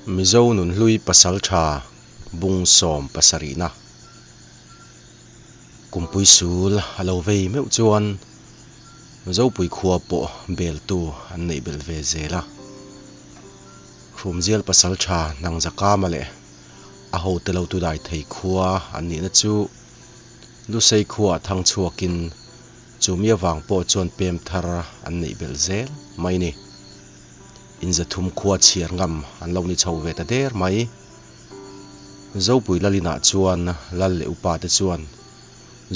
Mizo nunhlui pasaltha bung sawm pasarihna Kumpui sul a lo vei meuh chuan Zopui khua pawh beltu an neih belh ve zel a. Hrumzial pasaltha Nangzakama leh a hote lo tudai thei khua an nihna chu Lusei khuaah thang chhuakin chumi avang pawh chuan pem thar an neih belh zel mai ni. Inzathum khua chhiar ngam an lo ni chho ve ta der mai. Zopui Lalinah chuan Lal leh upa te chuan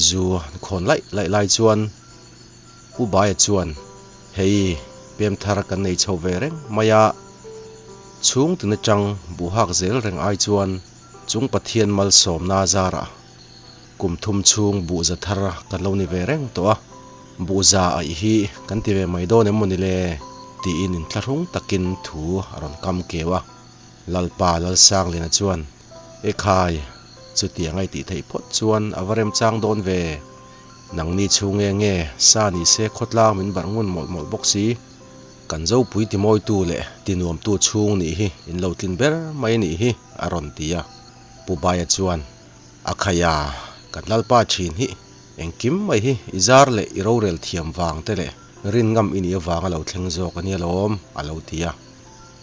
zu an khawn laih laih lai chuan Pu Baia chuan hei pem thar kan nei chho ve reng mai a, chhung tin atang buhak zel reng ai chuan chung Pathian malsawmna zarah Kum thum chhung buhza thar kan lo ni ve reng tawh a, buhza aih hi kan ti ve mai dawn em maw ni le? tiin inthlahrung takin thu a rawn kam keu a. Lalpa Lalsangliana chuan, E khai, chutiang a i tih theih phawt chuan a va remchang dawn ve. Nangni chhung nge nge sa ni se khawtlang min barh ngun mawlh mawlh bawk si. Kan zopui timawitu leh tinuamtu chhung nih hi in lo tlin ber mai nih hi, a rawn ti a. Pu Baia chuan, A khaia, kan Lalpa thin hi engkim mai hi i zar leh i rorel thiam vang te leh rin ngam i nih avanga lo thleng zawk a nia lawm, a lo ti a.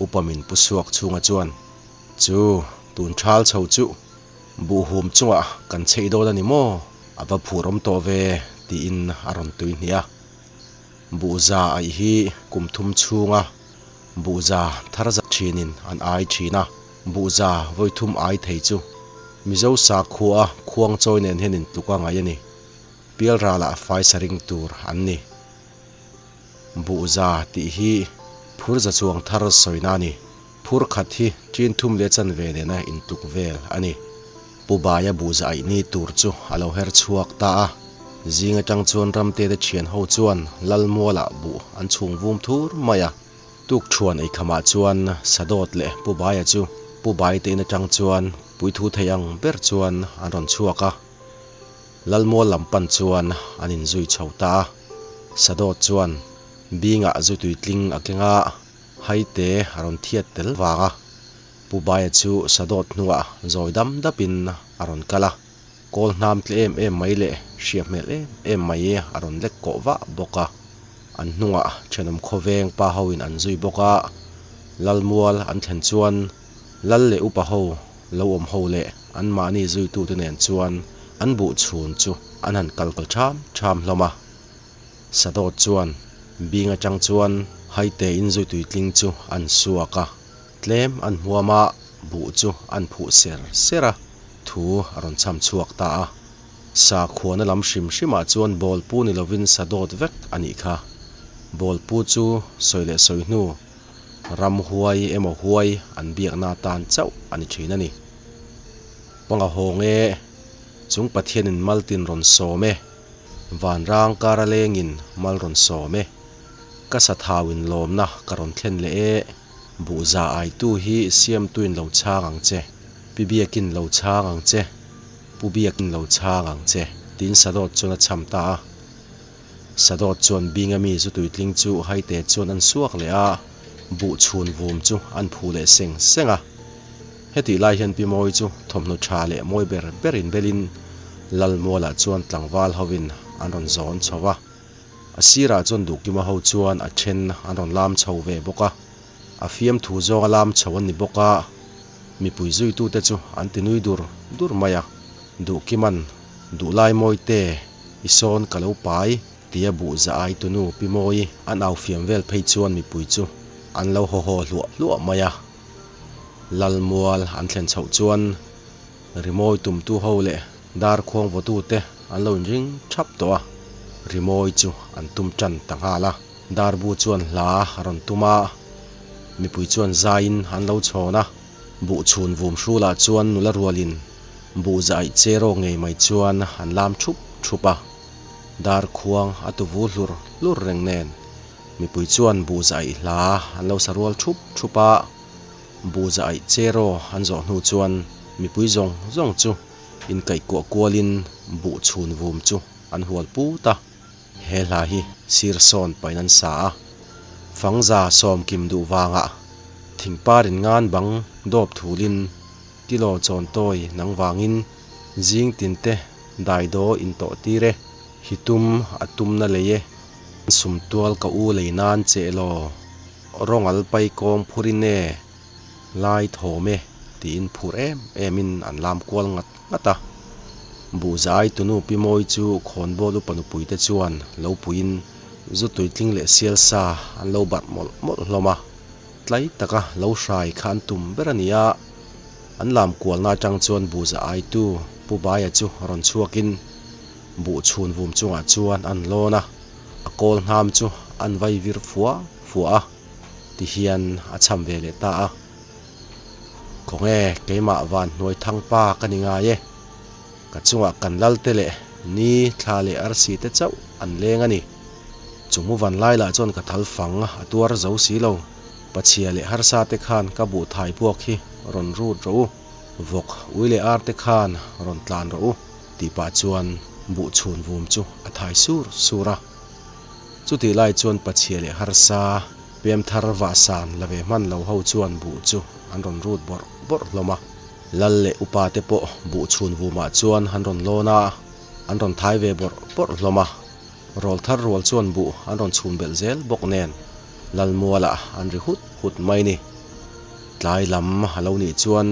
Upa min pu suak chhunga chuan, Chu, tun thal chho chu buhhum chungah kan chheih dawn a ni maw? A va phur awm tawh ve, tiin a rawn tui hnih a. Buhza aih hi kum thum chhunga buhza thar zat thinin an ai thin a. Buhza vawi thum ai thei chu Mizo sakhua khuang chawi nen hian intluk a ngaih a ni. Pialralah faisa ring tur an ni. Buhza tih hi phurza chuang thar sawina a ni. Phur khat hi ṭin thum leh chanve nena intluk vel a ni. Pu Baia buhza aih ni tur chu a lo her chhuak ta a. Zing atang chuan Ramtete thian ho chuan Lalmualah buh an chhung vum thur mai a. Tukṭhuan eikhamah chuan Sadawt leh Pu Baia chu Pu Baite in aṭang chuan puithu thei ang ber chuan an rawn chhuak a. Lalmual lam pan chuan an inzui chho ta a. Sadawt chuan Bingah zu tuitling a keng a, Haite a rawn thiat tel vang a. Pu Baia chu Sadawt hnuah zawi dam dapin a rawn kal a. Kawl hnam tle em em mai leh hria hmel em em mai a rawn lek kawh vah bawk a. An hnungah thenawm khawveng pa hoin an zui bawk a, Lalmual an thlen chuan Lal leh upa ho lo awm ho leh anmahni zuitute nen chuan an buh chhun chu an han kal ṭham ṭham hlawm a. Sadawt chuan bing atang chuan haite in zui tuitling chu an suak a, tlem an hmuam a, buh chu an phuh ser ser a, thu a rawn chham chhuak ta a. Sakhuana lam hrim hrimah chuan bawlpu ni lovin sa dawt vek a nih kha. Bawlpu chu sawi leh sawi hnu, ram huai emaw huai an biakna atan chauh a ni thin a ni. Panga hawng e, chung Pathianin maltin rawn sawm e, vanrang kara lengin mal rawn sawm e, ka sathauin lawmna ka rawn thlen leh e, buhza aitu hi siamtuin lo chhang ang che, pi biakin lo chhang ang che. Pu Biakin lo chhang ang che, tiin Sadawt chuan a chham ta a. Sadawt chuan Binga mi zu tuitling chu Haite chuan an suak leh a, buh chhun vum chu an phu leh seng seng a. Hetih lai hian Pi Mawi chu thawmhnaw tha leh mawi ber ber inbelin Lalmualah chuan tlangval hovin an rawn zawn chho va. A sirah chuan Duhkima ho chuan a then an rawn lam chho ve bawk a. A fiamthu zawnga lam chho an ni bawk a, mipui zuitute chu an ti nui dur dur mai a. Duhkiman, Duhlai Mawite, i sawn ka lo pai, tia buh za ai tunu Pi Mawi an au fiam vel phei chuan mipui chu an lo haw haw hluah hluah mai a. Lalmual an thlen chhoh chuan rimawi tumtu ho leh darkhuang vawtute an lo inring thap tawh a, rimawi chu an tum tan ta nghal a. Darbu chuan hla a rawn tum a, mipui chuan zaiin an lo chhawn a. Buh chhun vum hrulah chuan nula rualin buh zaih che rawk ngei mai chuan an lam thup thup a. Dar khuang a tu vu hlur hlur reng nen mipui chuan buh zaih hla an lo sa rual thup thup a. Buh zaih che raw an zawh hnu chuan mipui zawng zawng chu inkaihkuah kualin buh chhun vum chu an hual put a. He hla hi sir sawn pahin an sa a, Fangza sawm kim duh vangah Thingparin ngan bang dawp thulin Tilo chawn tawi nang vangin zing tinte daidaw intawh tir e, hi tum a tumna lei e, sumtual ka u lei nan che law, rawngal pai kawng phurin e, lai thawm e tiin phur em emin an lam kual ngat ngat a. Buhzai tunu Pi Mawi chu khawnbawl upa nupuite chuan lo puiin zu tuitling leh sial sa an lo barh mawlh mawlh hlawm a. Tlai taka lo hrai kha an tum ber a ni a, an lam kualna atang chuan buhza aitu Pu Baia chu rawn chhuakin buh chhun vum chungah chuan an lawn a, a kawl hnam chu an vai vir fua fua a, tihian a cham ve leh ta a. Khawnge keimah van hnuai thang pa ka ni ngai e, ka chungah kan lal te leh ni thla leh arsi te chauh an leng a ni. Chungmu van lai lah chuan ka thal fang a tuar zo si lo. Pachhia leh harsa te khan ka buh thai buak hi rawn rut rawh u, vawk ui leh ar te khan rawn tlan rawh u tih pah chuan buh chhun vum chu a thai sur sur a. Chutih lai chuan pachhia leh harsa pem thar vahsan la ve hman lo ho chuan buh chu an rawn rut bawrh bawrh hlawm a. Lal leh upa te pawh buh chhun vumah chuan an rawn lawn a, an rawn thai ve bawrh bawrh hlawm a. Rawl thar rual chuan buh an rawn chhun belh zel bawk nen Lalmualah an ri hut hut mai ni. Tlai lam a lo nih chuan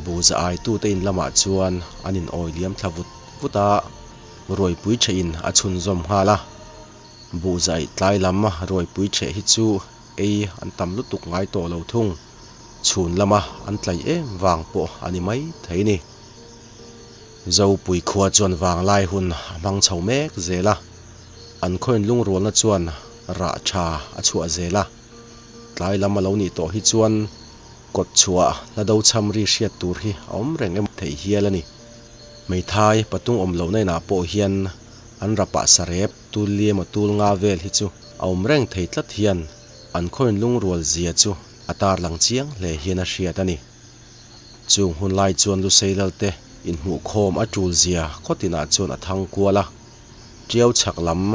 buh za aitute in lamah chuan an in awi liam thla vut vut a, ruaipui ṭhehin a chhunzawm nghal a. Buh zaih tlai lam ruaipui ṭheh hi chu ei an tam lutuk ngai tawh lo thung. Chhun lama an tlaih em vang pawh a ni mai thei ni. Zopui khua chuan vanglai hun a hmang chho mek zel a, an khawiin lungrualna chuan rah tha a chhuah zel a. Tlai lam a lo nih tawh hi chuan kawt chhuah hla do cham ri hriat tur hi a awm reng em thei hial a ni. Hmeithai patung awm lohna inah pawh hian an rapah sarep tul li emaw tul nga vel hi chu a awm reng thei tlat hian an khawiin lungrual zia chu a tarlang chiang hle hian a hriat a ni. Chung hun lai chuan Lusei Lalte inhmuhkhawm a tul zia khawtinah chuan a thang kual a. Tiau chhak lam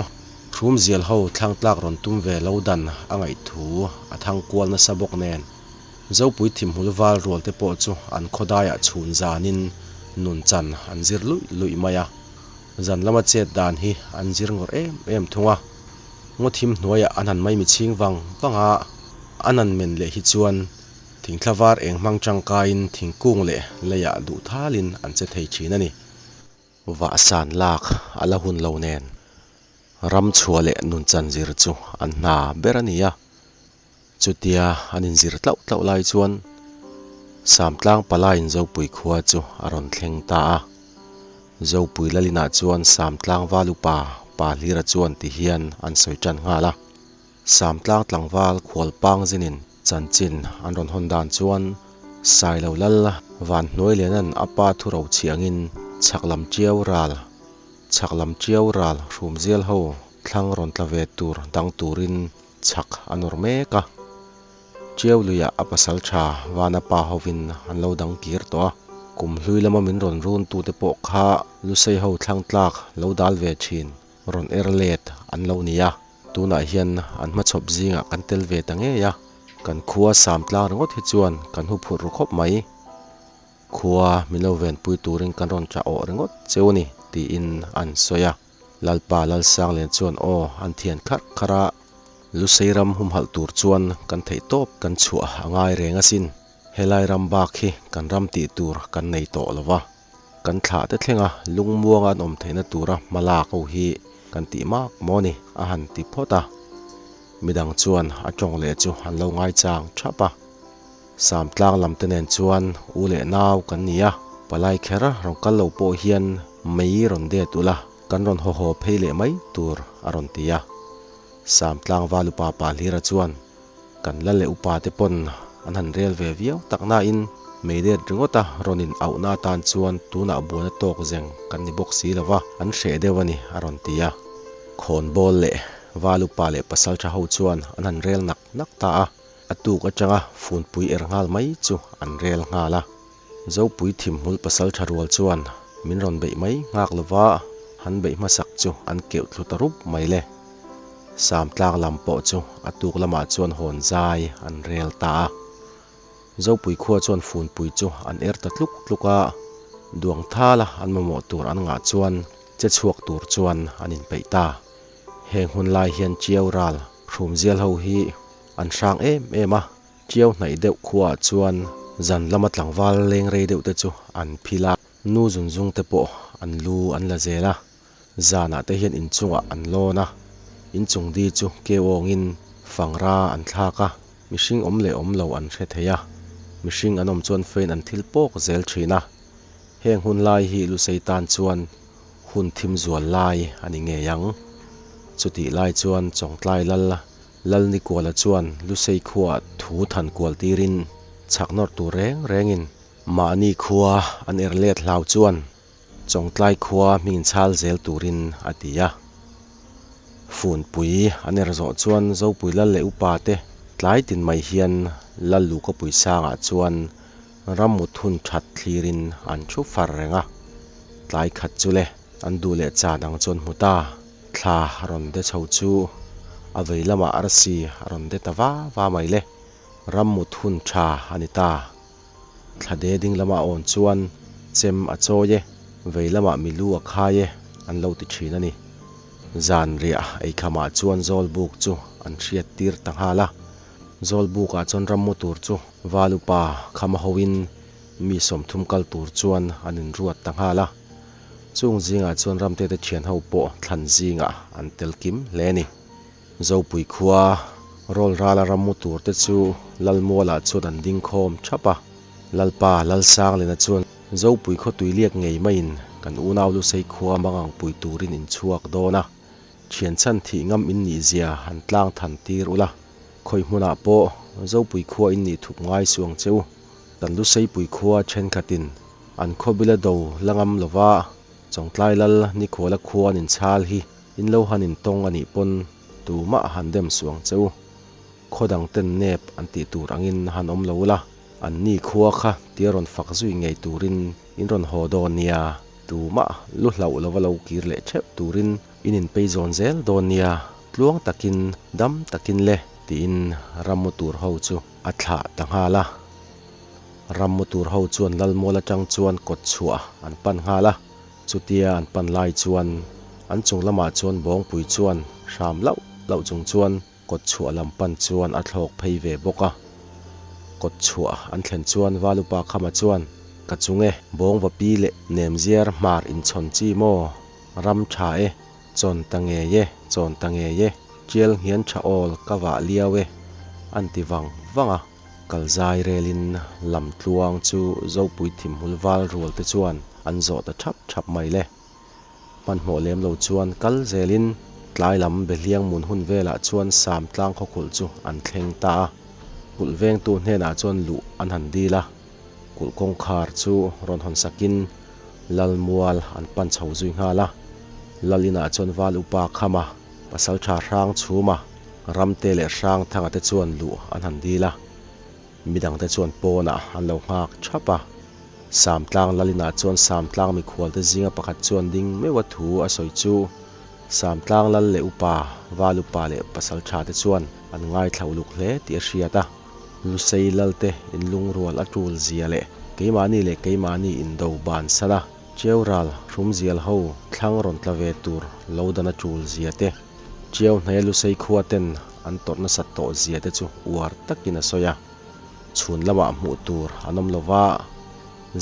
Hrumzial ho thlangtlak rawn tum ve lo dan a ngaih thu a thang kual nasa bawk nen Zopui thimhmul val rual te pawh chu an khawdaiah chhun zanin nun chan an zir luih luih mai a. Zan lama chet dan hi an zir ngawrh em em thung a. Ngaw thim hnuaiah an han maimi chhing vang vang a, an han men leh hi chuan Thingthla var eng hmang tangkaiin thingkung leh leiah duh thalin an che thei thin a ni. Vahsan lak a la hun lo nen ram chhuah leh nunchan zir chu an hna ber a ni a. Chutia an inzir tlauh tlauh lai chuan Samtlang palaiin Zopui khua chu a rawn thleng ta a. Zopui Lalinah chuan Samtlang val upa Pa Hlira chuan ti hian an sawi tan nghal a. Samtlang tlangval khualpang zinin chanchin an rawn hawn dan chuan Sailo Lal Van Hnuailiana'n a pa thu ro chhiangin chhak lam tiau ral chhak lam tiau ral hrumzial ho thlang rawn tla ve tur dang turin chhak a nawr mek a. Tiau luiah a pasal tha Vana pa hovin an lo dang kir tawh a. Kum hlui lama min rawn run tute pawh kha Lusei ho thlang tlak lo dal ve thin rawn er let an lo ni a. Tunah hian an hmachhawp zingah kan tel ve ta ngei a, kan khua sam tlang ringawt hi chuan kan hu phurh ru khawp mai. Khua min lo venpui turin kan rawn tah awh ringawt cheu a ni, tiin an sawi a. Lalpa Lalsanglian chuan aw an thian kharh kharh a, Lusei ram humhalh tur chuan kan theih tawp kan chhuah a ngai reng asin, helai ram bak hi kan ram tih tur kan nei tawh lo va. Kan thlah te thlenga lungmuanga an awm theihna tura hma lak ho hi kan tih mak maw ni a han ti phawt a. Midang chuan a tawng leh chu an lo ngaichang thap a. Samtlang lam te nen chuan u leh nau kan ni a, palai kher rawn kal lo pawh hian mei rawn det ula kan rawn haw haw phei leh mai tur a rawn ti a. Samtlang valupa pa Hlira chuan Kan la leh upa te pawn an han rel ve viau tak nain meilet ringawta rawn in auhna atan chuan tunah buaina tawk zeng kan ni bawk si lova an hreh deuh a ni a rawn ti a. Khawnbawl leh val upa leh pasal tha ho chuan an han rel nak nak ta a, a tuk atanga funpui er nghal mai chu an rel nghal a. Zopui thimhmul pasal tha rual chuan min rawn beih mai nghak lova han beih hmasak chu an keuh thlu ta rup mai le. Samtlang lam pawh chu a tuk lamah chuan hawn zai an rel ta a. Zopui khua chuan funpui chu an er ta tluk tluk a, duang thala an mamawh tur an ngah chuan che chhuak tur chuan an inpeih ta. Heng hun lai hian Chiau ral hrumzial ho hi an hrang em em a, Chiau hnaih deuh khuaah chuan zan lama tlangval leng rei deuh te chu an phil a, nu zunzung te pawh an lu an la zel a. Zanah te hian inchungah an lawn a, inchung di chu keuawngin fangra an thlak a, mihring awm leh awm lo an hre thei a, mihring an awm chuan fein an thil pawk zel thin a. Heng hun lai hi Lusei tan chuan hun thim zual lai a ni ngei ang. Chutih lai chuan Chawngtlai Lal Lalnikuala chuan Lusei khuaah thu than kual tirin chhak nawr tur reng rengin mahni khua an er let hlau chuan Chawngtlai khua hming chhal zel turin a ti a. Funpui an er zawh chuan Zopui Lal leh upa te tlai tin mai hian Lal Lukapui sangah chuan rammut hun that thlirin an thu far reng a. Tlai khat chu le an duh leh chan ang chuan hmu ta. Thla a rawn de chho chu a vei lamah arsi a rawn de ta va va mai le. Rammut hun tha a ni ta. Thlade ding lamah awn chuan chem a chawi e, vei lamah milu a khai e an lo ti thin a ni. Zan riah eikhamah chuan Zawlbuk chu an hriat tir ta nghal a. Zawlbukah chuan rammu tur chu Valupa khama hoin mi 30 kal tur chuan an inruat ta nghal a. Chung zingah chuan Ramtete thian ho pawh thlan zingah an tel kim hle a ni. Zopui khua rawl rala rammu tur te chu Lalmualah chuan an ding khawm thap a. Lalpa Lalsanglina chuan Zopui khaw tui liak ngei maiin kan unau Lusei khua mangangpui turin in chhuak dawn a, thian chhan thih ngam in nih zia han tlang than tir ula, khawi hmunah pawh Zopui khua in nih thup ngai suang che u. Kan Luseipui khua thenkhatin an khawbila do la ngam lova Chawngtlai Lal Nikhuala khua an inchhal hi in lo han intawng a nih pawn tumah han dem suh ang che u. Khaw dang ten nep an tih tur angin han awm lo ula, an ni khua kha tia rawn fak zui ngei turin in rawn haw dawn nia, tumah lu hlauh lova lo kir leh theuh turin in inpei zawn zel dawn nia, tluang takin dam takin le tiin rammu tur ho chu a thlah ta nghal a. Rammu tur ho chuan Lalmual atang chuan kawt chhuah an pan nghal a, chutia an pan lai chuan an chung lamah chuan Bawngpui chuan hram lauh lauh chung chuan kawt chhuah lam pan chuan a thlawk phei ve bawk a. Kawt chhuah an thlen chuan Valupa Khama chuan, Ka chung e, Bawngva pi leh Nemziar hmar inchhawn chi maw? Ram tha e, chawn ta ngei e, chawn ta ngei e, tial nghian tha awl ka vah liau e, an ti vang vang a. Kal zai relin lam tluang chu Zopui thimhmul val rual te chuan an zawh ta thap thap mai le. Hmanhmawh lem lo chuan kal zelin tlai lam Behliang mun hun velah chuan Sam tlang khawkhulh chu an thleng ta a. Kulh vengtu hnenah chuan luh an han dil a, kulh kawngkhar chu rawn hawn sakin Lalmual an pan chho zui nghal a. Lal inah chuan Val Upa Khama, Pasaltha Hrang Chhuma, Ramte leh Hrangthanga te chuan luh an han dil a, midangte chuan pawnah an lo nghak thap a. Samtlang Lalinah chuan Samtlang mikhualte zinga pakhat chuan ding meuha thu a sawi chu Samtlang Lal leh Upa, Val Upa leh Pasaltha te chuan an ngaithla uluk hle tih a hriat a. Lusei Lalte inlungrual a tul zia leh keimahni leh keimahni indo ban san a, Cheural hrumzial ho thlang rawn tla ve tur lo dan a tul zia te, Chiau hnaia Lusei khua ten an tawrh nasat tawh zia te chu uar takin a sawi a. Chhun lamah hmuh tur an awm lo va,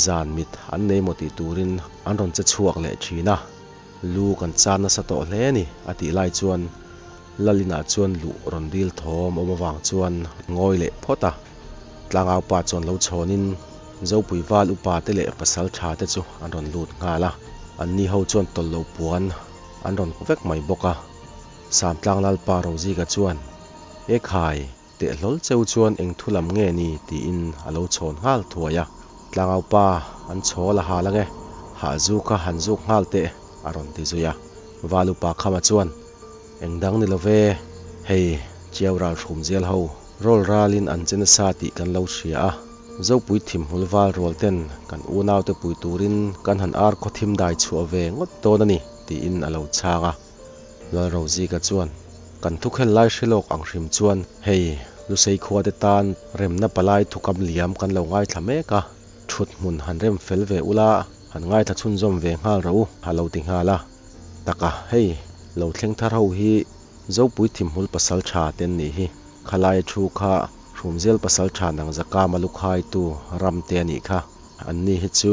zan mit an nei maw tih turin an rawn che chhuak leh thin a, lu kan chan nasa tawh hle a ni a tih lai chuan Lalinah chuan luh rawn dil thawm awm avang chuan ngawi leh phawt a. Tlangau pa chuan lo chhawnin Zopui val upa te leh pasal tha te chu an rawn lut nghal a, anni ho chuan tawlh lo puan an rawn vek mai bawk a. Samtlang Lalpa Rozika chuan, E khai, teh hlawl cheu chuan eng thu lam nge ni? tiin a lo chhawn nghal thuai a. Tlangau pa, an chhawl a hal ange, hah zu kha han zuk nghal teh, a rawn ti zui a. Val upa Khama chuan, Eng dang ni lo ve, hei, Chiau ral hrum zial ho, rawl ralin an che nasa tih kan lo hria a. Zopui thimhmul val rual ten kan unaute pui turin kan han ar khawthim dai chhuah ve ngawt dawn a ni, tiin a lo chhang a. Lalrozika chuan, Kan thukhel lai hre lawk ang hrim chuan hei Lusei khua te tan remna palai thukam liam kan lo ngaithla mek a, thut hmun han rem fel ve ula han ngaithla chhunzawm ve nghal rawh u a lo ti nghal a. Taka hei lo thleng thar ho hi Zopui thimhmul pasal tha te an nih hi. Khalaia thu kha Hrumzel pasal tha nang zakama lukhaitu ram te a nih kha. Anni hi chu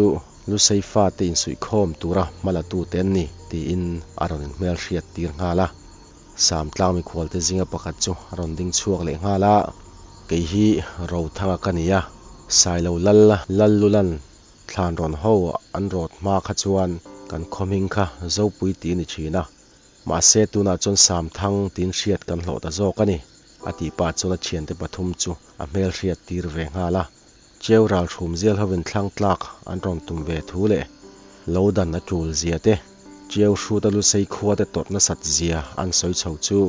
Lusei fate insuihkhawm tura hma la tute an ni, tiin a rawn inhmelhriat tir nghal a. Samtlang mikhualte zinga pakhat chu a rawn ding chhuak leh nghal a, Kei hi Rothanga ka ni a, Sailo Lal Lallulan thlan rawn ho an rawt hma kha chuan kan khaw hming kha Zopui tih a ni thin a, Mahse tunah chuan Samthang tiin hriat kan hlawh ta zawk a ni, a tih pah chuan a thiante pathum chu a hmelhriat tir ve nghal a. Cheu ralhrum zial hovin thlang tlak an rawn tum ve thu leh lo dan a tul zia te, Cheu hruta lusei khua te tawrh nasat zia an sawi chho chu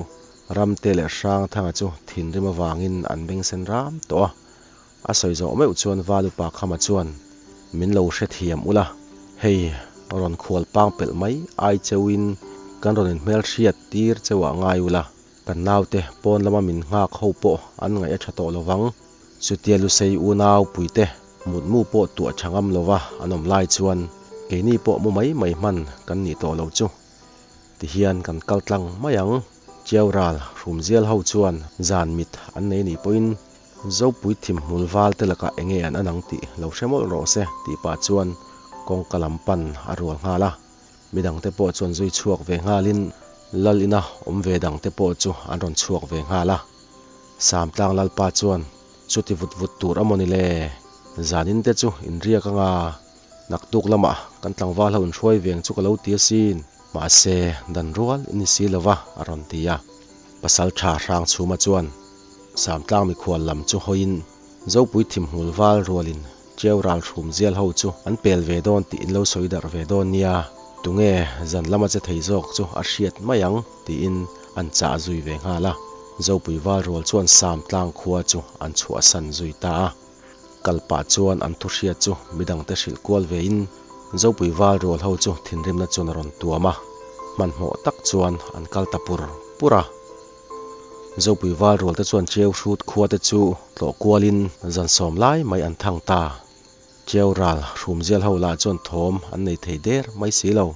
Ramte leh Hrangthanga chu thinrim avangin an bengsen ram tawh a. A sawi zawh meuh chuan Valupa Khama chuan, Min lo hrethiam ula, hei rawn khual pang pelh mai ai cheuhin kan rawn inhmelhriat tir cheuah ngai ula, kan naute pawn lama min nghak ho pawh an ngaih a tha tawh lovang. Chutia Lusei unau puite mutmu pawh tuah tha ngam lova an awm lai chuan keini pawh mu mai mai hman kan nih tawh lo chu. Tihian kan kal tlang mai ang. Chiau ral hrumzial ho chuan zan mit an nei nih pawhin Zopui thimhmul val te lakah enge an an ang tih lo hre mawlh rawh se tih pah chuan kawngka lam pan a rual nghal a. Midangte pawh chuan zui chhuak ve nghalin Lal ina awm ve dangte pawh chu an rawn chhuak ve nghal a. Samtlang Lalpa chuan chuti vut vut tur a maw ni le? Zanin te chu inriak anga naktuk lamah kan tlangval ho inhruai veng chu ka lo ti asin. Mahse dan rual i ni si lova a rawn ti a. Pasal tha Hrangchhuma chuan Samtlang mikhual lam chu hawiin Zopui thimhmul val rualin Cheu ral hrum zial ho chu an pel ve dawn tih in lo sawi darh ve dawn nia, tunge zan lama che thei zawk chu a hriat mai ang tiin an chah zui ve nghal a. Zopui val rual chuan Samtlang khua chu an chhuahsan zui ta a. Kal pah chuan an thu hriat chu midangte hrilh kual vein Zopui val rual ho chu thinrimna chuan a rawn tuam a, hmanhmawh tak chuan an kal ta pur pur a. Zopui val rual te chuan Cheu hrut khua te chu tlawh kualin zan sawm lai mai an thang ta. Cheu ral hrumzial ho lah chuan thawm an nei thei der mai si lo.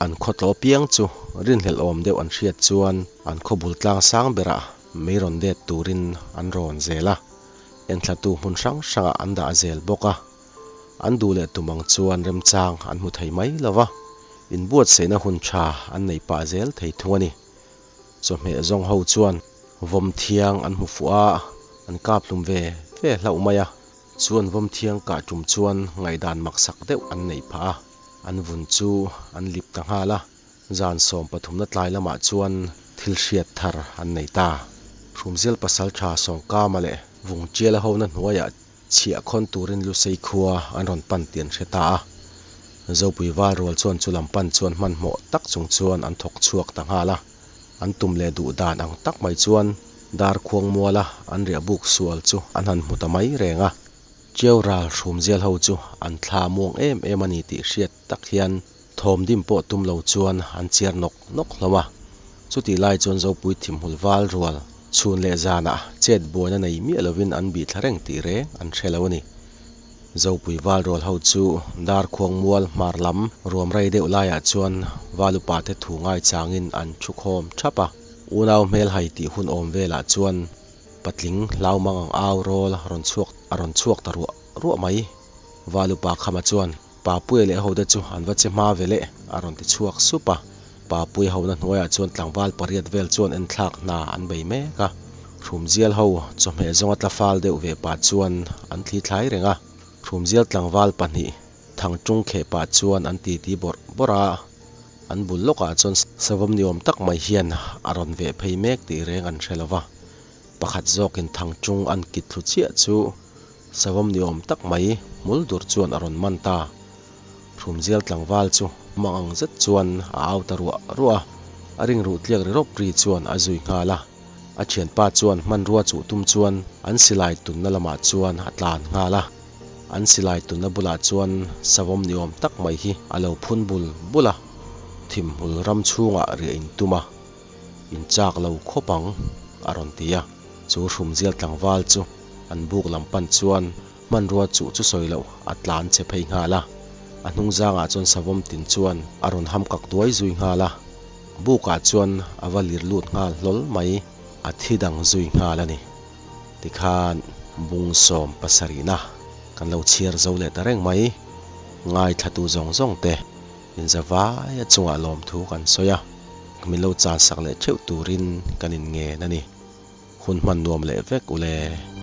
An khaw tlawh piang chu rinhlelh awm deuh an hriat chuan an khaw bul tlang sang berah mei rawn det turin an rawn zel a. Enthlatu hmun hrang hrangah an dah zel bawk a, an duh leh tum ang chuan remchang an hmu thei mai lo va, inbuatsaihna hun tha an nei pah zel thei thung a ni. Chawhmeh zawng ho chuan vawm thiang an hmu fuh a, an kap hlum ve ve hlauh mai a. Chu an vawm thiang kah tum chuan ngaihdan maksak deuh an neih phah a, an vun chu an lip ta nghal a. Zan sawmpathumna tlai lamah chuan thil hriat thar an nei ta. Hrumzial pasal tha Sawngkama leh Vungtiala hona hnuaiah chhiah khawn turin Lusei khua an rawn pan tih an hre ta a. Zopui val rual chuan chu lam pan chuan hmanhmawh tak chung chuan an thawk chhuak ta nghal a. An tum leh duh dan ang tak mai chuan Darkhuang muala an riah buk sual chu an han hmu ta mai reng a. Chiau ral hrumzial ho chu an thla muang em em a ni tih hriat tak hian Thawm dim pawh tum lo chuan an chiar nawk nawk hlawm a. Chutih lai chuan Zopui thimhmul val rual chhun leh zanah chet buaina nei miah lovin an bih thla reng tih reng an hre lo a ni. Zopui val rual ho chu Darkhuang mual hmar lam ruam rei deuh laiah chuan val upa te thu ngai changin an thu khawm thap a. Unau hmel hai tih hun awm velah chuan patling hlau mang ang au rawl rawn chhuak a rawn chhuak ta ruah ruah mai. Val upa Khama chuan. Papuia leh hote chu an va che hma ve leh a rawn ti chhuak sup a. Papuia hona hnuaiah chuan tlangval pariat vel chuan enthlak hna an bei mek a. Hrumzial ho chawhmeh zawnga tla fal deuh ve pah chuan an thli thlai reng a. Hrumzial tlangval pahnih thangtung kheh pah chuan an titi bawrh bawrh a. An bul lawkah chuan savawm ni awm tak mai hian a rawn veh phei mek tih reng an hre lo va. Pakhat zawkin thangtung an kit thlu chiah chu Savawm ni awm tak mai hmul dur chuan a rawn man ta. Hrumzial tlangval chu mang ang zet chuan a au ta ruah ruah a, a ringruh tliak ri rawp ri chuan a zui nghal a. A thianpa chuan hmanrua chuh tum chuan an silai tunna lamah chuan a tlan nghal a. An silai tunna bulah chuan savawm ni awm tak mai hi a lo phun bul bul a, thimhmul ram chhungah riah in tum a. In chak lo khawp ang, a rawn ti a. Chu hrumzial tlangval chu an buk lam pan chuan hmanrua chuh chu sawi loh a tlan che phei nghal a. A hnung zangah chuan savawm tin chuan a rawn ham kak duai zui nghal a. Bukah chuan a va lir lut nghal hlawl mai, a thi dang zui nghal a ni. Tikhan bung 70na kan lo chhiar zo leh ta reng mai. Ngaithlatu zawng zawng te inzavaia chungah lawmthu kan sawi a, min lo chansak leh theuh turin kan inngen a ni. Hun hman nuam leh vek ule.